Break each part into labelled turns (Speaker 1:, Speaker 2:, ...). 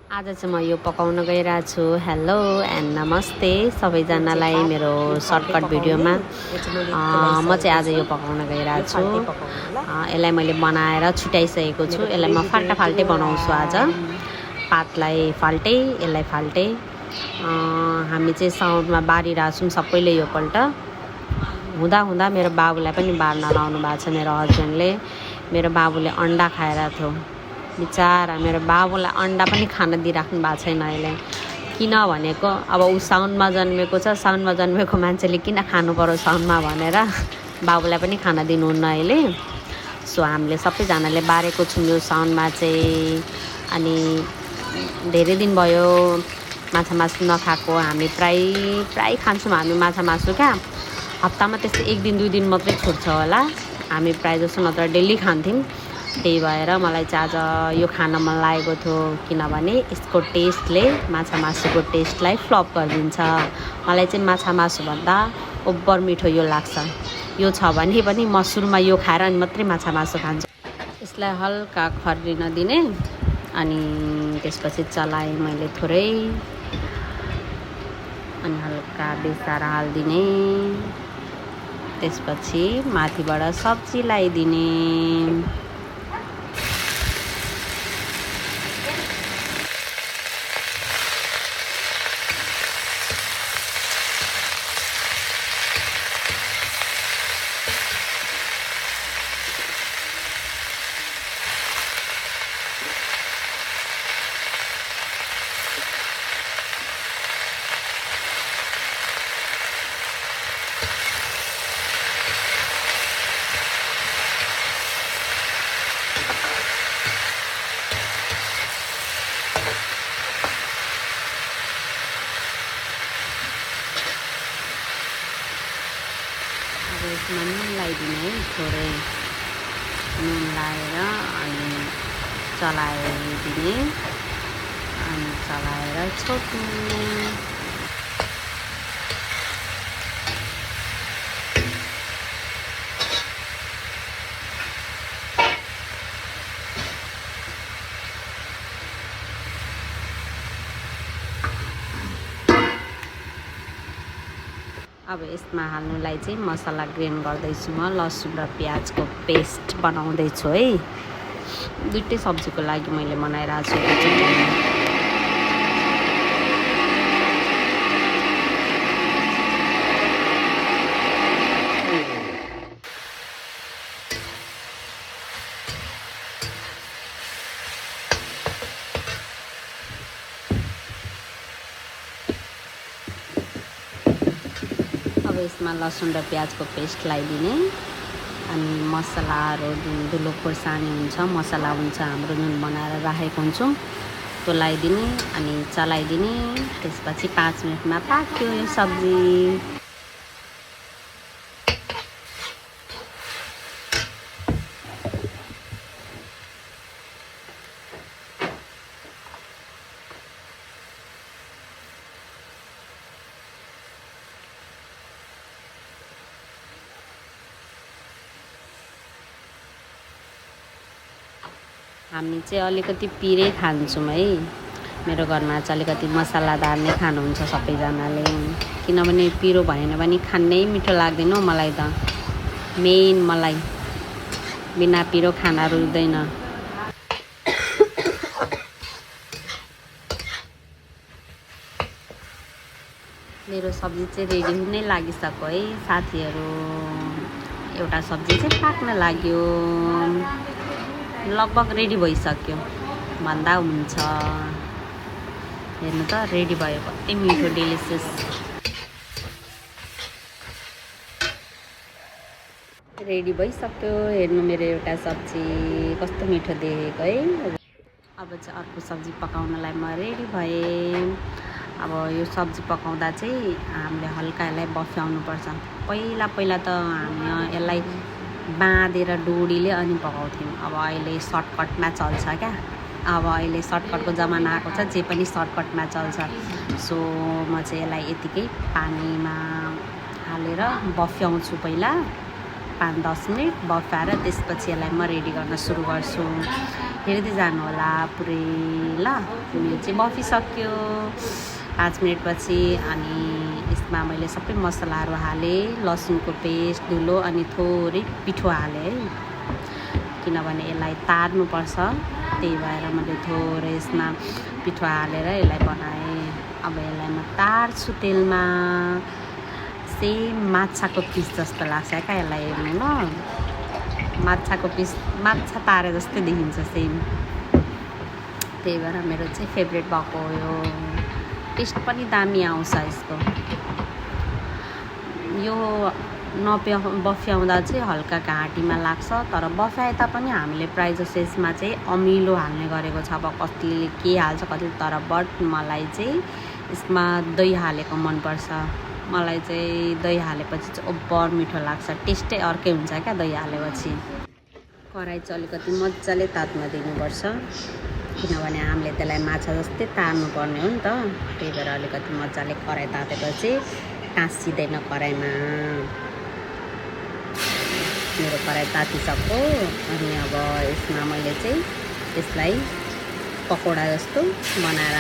Speaker 1: आज चाहिँ म यो पकाउन गइरहेको छु। हेलो एन्ड नमस्ते सबैजनालाई मेरो सर्टकट भिडियोमा। म चाहिँ आज यो पकाउन गइरहेको छु। यसलाई मैले बनाएर छुट्याइसकेको छु। यसलाई म फाल्टै बनाउँछु आज। पातलाई फाल्टै, यसलाई फाल्टै। हामी चाहिँ साउन्डमा बारिरहेको छौँ सबैले योपल्ट। हुँदा मेरो बाबुलाई पनि बार्न लाउनु भएको छ मेरो हस्बेन्डले। मेरो बाबुले अन्डा खाएर थियो। बिचारा मेरो बाबुलाई अन्डा पनि खान दिइराख्नु भएको छैन अहिले। किन भनेको अब ऊ साउनमा जन्मेको छ, साउनमा जन्मेको मान्छेले किन खानु पर्यो साउनमा भनेर बाबुलाई पनि खान दिनुहुन्न अहिले। सो हामीले सबैजनाले बारेको छौँ यो साउनमा चाहिँ। अनि धेरै दिन भयो माछा मासु नखाएको। हामी प्राय खान्छौँ हामी माछा मासु क्या। हप्तामा त्यस्तै 1 दिन 2 दिन मात्रै छुट्छ होला। हामी प्रायः जस्तो नत्र डेली खान्थ्यौँ। त्यही भएर मलाई चाहिँ आज यो खान मन लागेको थियो, किनभने यसको टेस्टले माछा मासुको टेस्टलाई फ्लप गरिदिन्छ। मलाई चाहिँ माछा मासुभन्दा ओभर मिठो यो लाग्छ। यो छ भने पनि म सुरुमा यो खाएर अनि मात्रै माछा मासु खान्छु। यसलाई हल्का खरिन दिने अनि त्यसपछि चलाएँ मैले थोरै अनि हल्का बेसार हालिदिने। त्यसपछि माथिबाट सब्जी लगाइदिने। यसमा नुन लगाइदिने है, थोरै नुन लगाएर अनि चलाइदिने अनि चलाएर छोड्ने। अब यसमा हाल्नुलाई चाहिँ मसला ग्राइन्ड गर्दैछु म। लसुन र प्याजको पेस्ट बनाउँदैछु है। दुइटै सब्जीको लागि मैले बनाइरहेको छु। अब यसमा लसुन र प्याजको पेस्ट लगाइदिने अनि मसलाहरू जुन धुलो खोर्सानी हुन्छ, मसला हुन्छ हाम्रो जुन बनाएर राखेको हुन्छौँ त्यो लगाइदिने अनि चलाइदिने। त्यसपछि 5 मिनटमा पाक्यो यो सब्जी। हामी चाहिँ अलिकति पिरै खान्छौँ है। मेरो घरमा चाहिँ अलिकति मसलादार नै खानुहुन्छ सबैजनाले। किनभने पिरो भएन भने खानै मिठो लाग्दैन हौ मलाई त। मेन मलाई बिना पिरो खाना रुच्दैन। मेरो सब्जी चाहिँ रेडी हुनै लागिसक्यो है साथीहरू। एउटा सब्जी चाहिँ पाक्न लाग्यो, लगभग रेडी भइसक्यो भन्दा हुन्छ। हेर्नु त रेडी भयो, कति मिठो डेलिसियस। रेडी भइसक्यो। हेर्नु मेरो एउटा सब्जी कस्तो मिठो देखेको है। अब चाहिँ अर्को सब्जी पकाउनलाई म रेडी भएँ। अब यो सब्जी पकाउँदा चाहिँ हामीले हल्का यसलाई बफ्याउनुपर्छ। पहिला त हामी यसलाई बाँधेर डोरीले अनि पकाउँथ्यौँ। अब अहिले सर्टकटमा चल्छ क्या। अब अहिले सर्टकटको जमाना आएको छ, जे पनि सर्टकटमा चल्छ। सो म चाहिँ यसलाई यतिकै पानीमा हालेर बफ्याउँछु पहिला। 5-10 मिनट बफाएर त्यसपछि यसलाई म रेडी गर्न सुरु गर्छु। हेर्दै जानु होला पुरै ल। यो चाहिँ बफिसक्यो 5 मिनटपछि। अनि यसमा मैले सबै मसलाहरू हालेँ, लसुनको पेस्ट, धुलो अनि थोरै पिठो हालेँ है, किनभने यसलाई तार्नुपर्छ। त्यही भएर मैले थोरै यसमा पिठो हालेर यसलाई बनाएँ। अब यसलाई म तार्छु तेलमा। सेम माछाको पिस जस्तो लाग्छ क्या यसलाई हेर्नु ल। माछाको पिस, माछा तारे जस्तै देखिन्छ सेम। त्यही भएर मेरो चाहिँ फेभरेट भएको हो यो। टेस्ट पनि दामी आउँछ यसको। यो बफ्याउँदा चाहिँ हल्का घाँटीमा लाग्छ, तर बफ्याए तापनि हामीले प्रायः जस्तो यसमा चाहिँ अमिलो हाल्ने गरेको छ। अब कतिले के हाल्छ कतिले, तर बट मलाई चाहिँ यसमा दही हालेको मनपर्छ। मलाई चाहिँ दही हालेपछि चाहिँ ओभर मिठो लाग्छ, टेस्टै अर्कै हुन्छ क्या दही हालेपछि। कराही चाहिँ अलिकति मजाले तात्न दिनुपर्छ, किनभने हामीले त्यसलाई माछा जस्तै तार्नुपर्ने हो नि त। त्यही भएर अलिकति मजाले कराही तातेपछि टाँसिँदैन कराहीमा। मेरो कराही तातिसक्यो। अनि अब यसमा मैले चाहिँ यसलाई पकौडा जस्तो बनाएर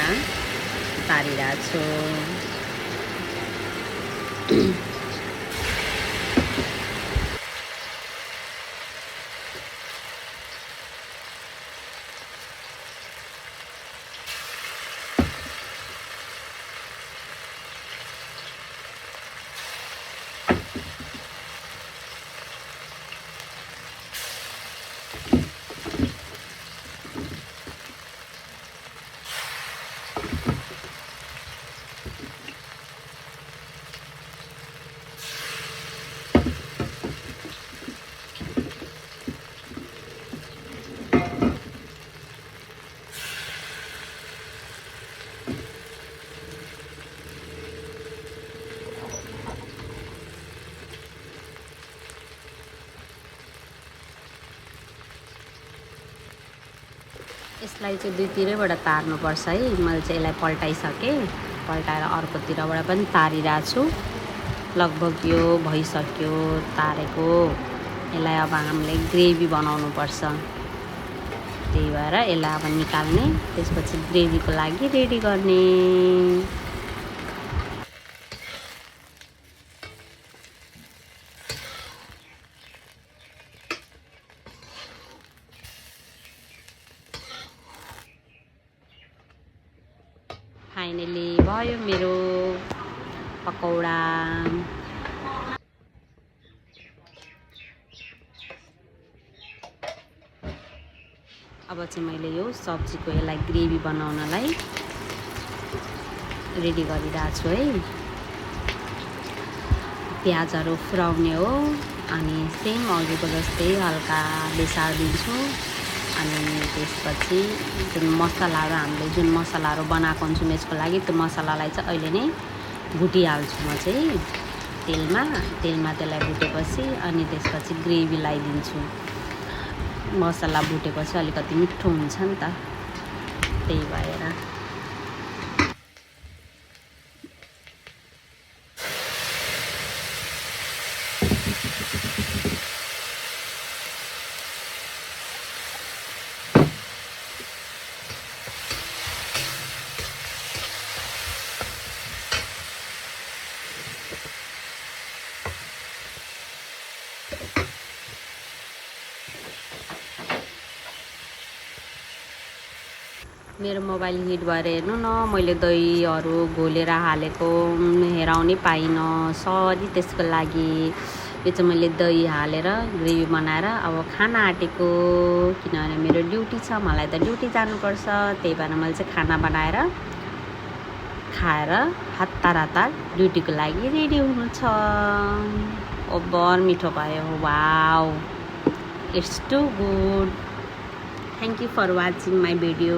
Speaker 1: तारिरहेको छु। यसलाई चाहिँ दुईतिरैबाट तार्नुपर्छ है। मैले चाहिँ यसलाई पल्टाइसकेँ, पल्टाएर अर्कोतिरबाट पनि तारिरहेको छु। लगभग यो भइसक्यो तारेको। यसलाई अब हामीले ग्रेभी बनाउनुपर्छ। त्यही भएर यसलाई अब निकाल्ने, त्यसपछि ग्रेभीको लागि रेडी गर्ने। फाइनली भयो मेरो पकौडा। अब चाहिँ मैले यो सब्जीको यसलाई ग्रेभी बनाउनलाई रेडी गरिरहेको छु है। प्याजहरू फुराउने हो, अनि सेम अघिको जस्तै हल्का बेसार दिन्छु। अनि त्यसपछि जुन मसलाहरू हामीले जुन मसलाहरू बनाएको हुन्छौँ यसको लागि, त्यो मसलालाई चाहिँ अहिले नै भुटिहाल्छु म चाहिँ तेलमा त्यसलाई भुटेपछि अनि त्यसपछि ग्रेभी लगाइदिन्छु। मसला भुटेपछि अलिकति मिठो हुन्छ नि त, त्यही भएर। मेरो मोबाइल हिट भएर हेर्नु न, मैले दहीहरू घोलेर हालेको हेराउनै पाइनँ, सरी त्यसको लागि। यो चाहिँ मैले दही हालेर ग्रेभी बनाएर अब खाना आँटेको, किनभने मेरो ड्युटी छ, मलाई त ड्युटी जानुपर्छ। त्यही भएर मैले चाहिँ खाना बनाएर खाएर हतार हतार ड्युटीको लागि रेडी हुनु छ। ओभर मिठो भयो, wow, it's too good. Thank you for watching my video.